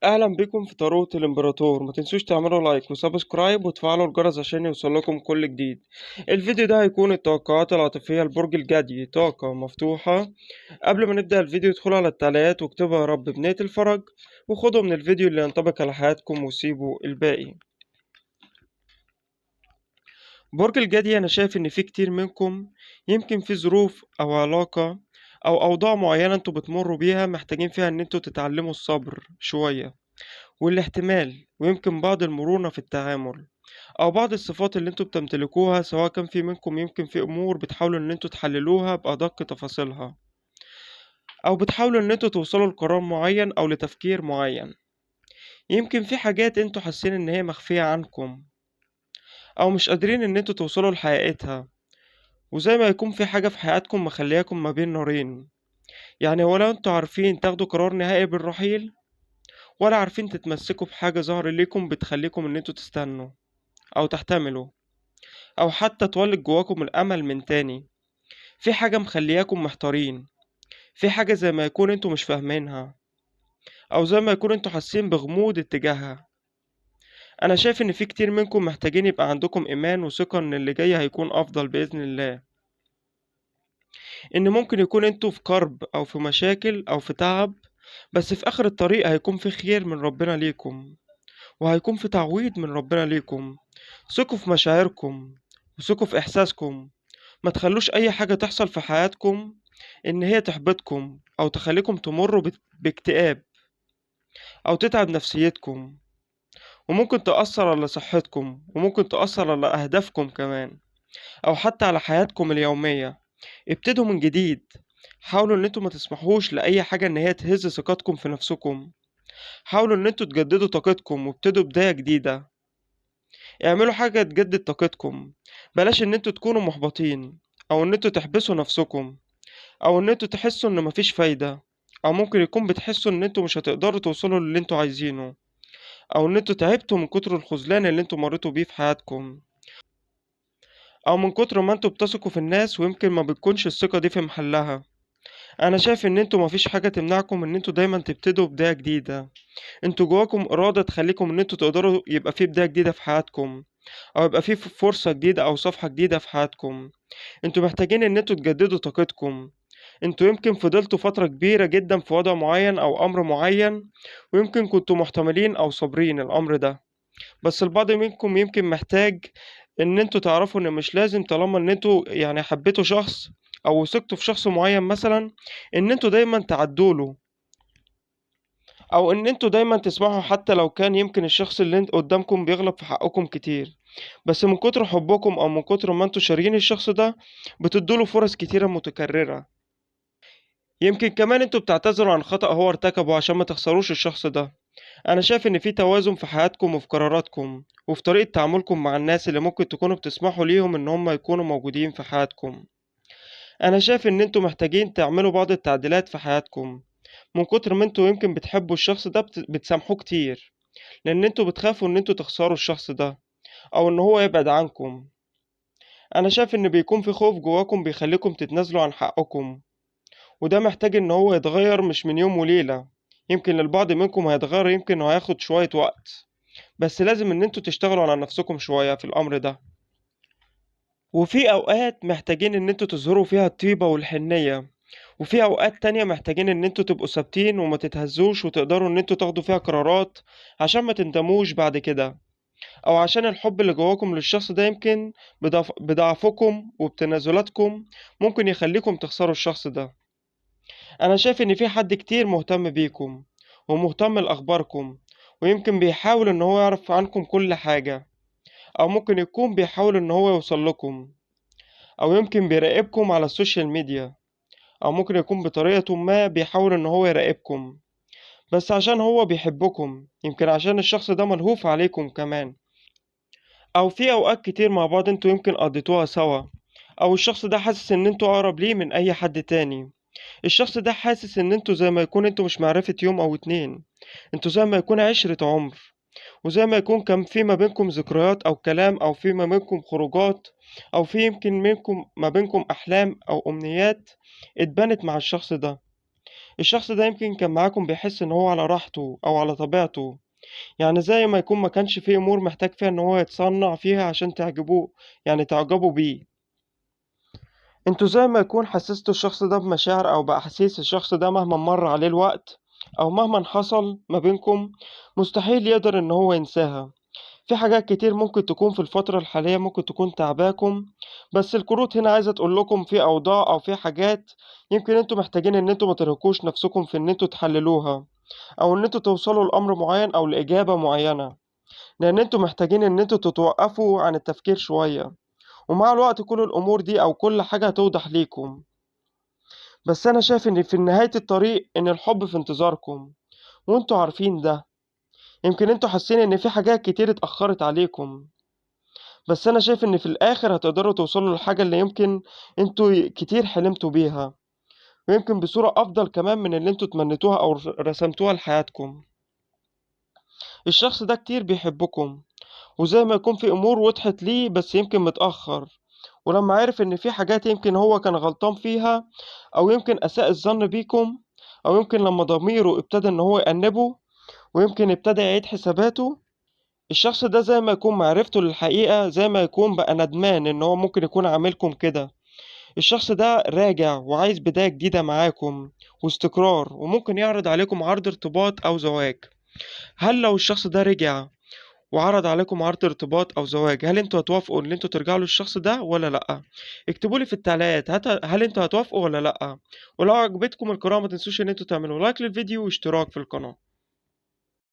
أهلا بكم في طاروت الإمبراطور. ما تنسوش تعملوا like و subscribe وتفعلوا الجرس عشان يوصلكم كل جديد. الفيديو ده هيكون التوقعات العاطفية لبرج الجدي، طاقة مفتوحة. قبل ما نبدأ الفيديو ادخلوا على التعليقات واكتبوا يا رب بنية الفرج، وخدوا من الفيديو اللي ينطبق على حياتكم وسيبوا الباقي. برج الجدي، أنا شايف إن في كتير منكم يمكن في ظروف أو علاقة أو أوضاع معينة انتوا بتمروا بيها محتاجين فيها إن انتوا تتعلموا الصبر شوية والاحتمال، ويمكن بعض المرونة في التعامل أو بعض الصفات اللي انتوا بتمتلكوها، سواء كان في منكم يمكن في أمور بتحاولوا إن انتوا تحللوها بأدق تفاصيلها، أو بتحاولوا إن انتوا توصلوا لقرار معين أو لتفكير معين. يمكن في حاجات انتوا حاسين إن هي مخفية عنكم أو مش قادرين إن انتوا توصلوا لحقيقتها، وزي ما يكون في حاجة في حياتكم مخلياكم ما بين نارين، يعني ولا انتوا عارفين تاخدوا قرار نهائي بالرحيل، ولا عارفين تتمسكوا بحاجة ظاهرة ليكم بتخليكم ان انتوا تستنوا او تحتملوا او حتى تولد جواكم الامل من تاني. في حاجة مخلياكم محتارين، في حاجة زي ما يكون انتوا مش فاهمينها، او زي ما يكون انتوا حاسين بغموض اتجاهها. انا شايف ان في كتير منكم محتاجين يبقى عندكم ايمان وثقة ان اللي جاي هيكون افضل باذن الله، ان ممكن يكون انتوا في كرب او في مشاكل او في تعب، بس في اخر الطريق هيكون في خير من ربنا ليكم، وهيكون في تعويض من ربنا ليكم. ثقوا في مشاعركم وثقوا في احساسكم، ما تخلوش اي حاجة تحصل في حياتكم ان هي تحبطكم او تخليكم تمروا باكتئاب او تتعب نفسيتكم، وممكن تأثر على صحتكم، وممكن تأثر على اهدافكم كمان، او حتى على حياتكم اليومية. ابتدوا من جديد، حاولوا ان انتوا ما تسمحوش لأي حاجة ان هي تهز ثقتكم في نفسكم. حاولوا ان انتوا تجددوا طاقتكم وابتدوا بداية جديدة. اعملوا حاجة تجدد طاقتكم، بلاش ان انتوا تكونوا محبطين، او ان انتوا تحبسوا نفسكم، او ان انتوا تحسوا ان مفيش فايدة، او ممكن يكون بتحسوا ان انتوا مش هتقدروا توصلوا للي انتوا عايزينه، او ان انتوا تعبتوا من كتر الخذلان اللي انتوا مريتوا بيه في حياتكم، او من كتر ما انتوا بتثقوا في الناس ويمكن ما بتكونش الثقة دي في محلها. انا شايف ان انتوا مفيش حاجة تمنعكم ان انتوا دايما تبتدوا بداية جديدة. انتوا جواكم ارادة تخليكم ان انتوا تقدروا يبقى في بداية جديدة في حياتكم، او يبقى في فرصة جديدة او صفحة جديدة في حياتكم. انتوا محتاجين ان انتوا تجددوا طاقتكم. انتوا يمكن فضلتوا فترة كبيرة جدا في وضع معين او امر معين، ويمكن كنتوا محتملين او صابرين الامر ده، بس البعض منكم يمكن محتاج ان انتوا تعرفوا ان مش لازم طالما ان انتوا يعني حبيتوا شخص او وثقتوا في شخص معين مثلا ان انتوا دايما تعدوله، او ان انتوا دايما تسمعوا، حتى لو كان يمكن الشخص اللي قدامكم بيغلط في حقكم كتير، بس من كتر حبكم او من كتر ما انتوا شاريين الشخص ده بتدوله فرص كتيرة متكررة. يمكن كمان انتوا بتعتذروا عن خطأ هو ارتكبه عشان ما تخسروش الشخص ده. انا شايف ان في توازن في حياتكم وفي قراراتكم وفي طريقة تعاملكم مع الناس اللي ممكن تكونوا بتسمحوا ليهم ان هم يكونوا موجودين في حياتكم. انا شايف ان انتوا محتاجين تعملوا بعض التعديلات في حياتكم. من كتر ما انتوا يمكن بتحبوا الشخص ده بتسامحوه كتير، لان انتوا بتخافوا ان انتوا تخسروا الشخص ده او ان هو يبعد عنكم. انا شايف ان بيكون في خوف جواكم بيخليكم تتنازلوا عن حقكم، وده محتاج ان هو يتغير مش من يوم وليلة. يمكن للبعض منكم هيتغير، يمكن هياخد شوية وقت، بس لازم ان انتوا تشتغلوا على نفسكم شوية في الامر ده. وفي اوقات محتاجين ان انتوا تظهروا فيها الطيبة والحنية، وفي اوقات تانية محتاجين ان انتوا تبقوا ثابتين وما تتهزوش، وتقدروا ان انتوا تاخدوا فيها قرارات عشان ما تندموش بعد كده، او عشان الحب اللي جواكم للشخص ده يمكن بضعفكم وبتنازلاتكم ممكن يخليكم تخسروا الشخص ده. انا شايف ان في حد كتير مهتم بيكم ومهتم لاخباركم، ويمكن بيحاول ان هو يعرف عنكم كل حاجة، او ممكن يكون بيحاول ان هو يوصل لكم، او يمكن بيراقبكم على ال social media، او ممكن يكون بطريقة ما بيحاول ان هو يراقبكم، بس عشان هو بيحبكم، يمكن عشان الشخص ده ملهوف عليكم كمان، او في اوقات كتير مع بعض انتوا يمكن قضيتوها سوا، او الشخص ده حاسس ان انتوا اقرب ليه من اي حد تاني. الشخص ده حاسس ان انتوا زي ما يكون انتوا مش معرفة يوم او اتنين، انتوا زي ما يكون عشرة عمر، وزي ما يكون كان في ما بينكم ذكريات او كلام، او في ما بينكم خروجات، او في يمكن منكم ما بينكم احلام او امنيات اتبنت مع الشخص ده. الشخص ده يمكن كان معاكم بيحس إن هو على راحته أو على طبيعته، يعني زي ما يكون ما كانش فيه أمور محتاج فيها إن هو يتصنع فيها عشان تعجبوه، يعني تعجبوا بيه. انتوا زي ما يكون حسستوا الشخص ده بمشاعر أو بأحاسيس الشخص ده مهما مر عليه الوقت أو مهما حصل ما بينكم مستحيل يقدر إن هو ينساها. في حاجات كتير ممكن تكون في الفترة الحالية ممكن تكون تعباكم، بس الكروت هنا عايزة تقول لكم في أوضاع أو في حاجات يمكن انتوا محتاجين إن انتوا ما ترهقوش نفسكم في إن انتوا تحللوها أو إن انتوا توصلوا لأمر معين أو لإجابة معينة، لأن انتوا محتاجين إن انتوا تتوقفوا عن التفكير شوية، ومع الوقت كل الأمور دي أو كل حاجة هتوضح ليكم. بس أنا شايف إن في نهاية الطريق إن الحب في انتظاركم، وانتوا عارفين ده. يمكن انتوا حاسين إن في حاجات كتير اتأخرت عليكم، بس أنا شايف إن في الآخر هتقدروا توصلوا للحاجة اللي يمكن انتوا كتير حلمتوا بيها، ويمكن بصورة أفضل كمان من اللي انتوا تمنيتوها أو رسمتوها لحياتكم. الشخص ده كتير بيحبكم، وزي ما يكون في أمور وضحت ليه بس يمكن متأخر، ولما عرف إن في حاجات يمكن هو كان غلطان فيها أو يمكن أساء الظن بيكم، أو يمكن لما ضميره ابتدى إن هو يأنبه ويمكن ابتدى يعيد حساباته، الشخص ده زي ما يكون معرفته للحقيقة زي ما يكون بقى ندمان إن هو ممكن يكون عاملكم كده. الشخص ده راجع وعايز بداية جديدة معاكم واستقرار، وممكن يعرض عليكم عرض ارتباط أو زواج. هل لو الشخص ده رجع وعرض عليكم عرض ارتباط أو زواج، هل انتوا هتوافقوا إن انتوا ترجعوا للشخص ده ولا لأ؟ اكتبوا لي في التعليقات هل انتوا هتوافقوا ولا لأ؟ ولو عجبتكم القراءة ما تنسوش إن انتوا تعملوا لايك للفيديو واشتراك في القناة.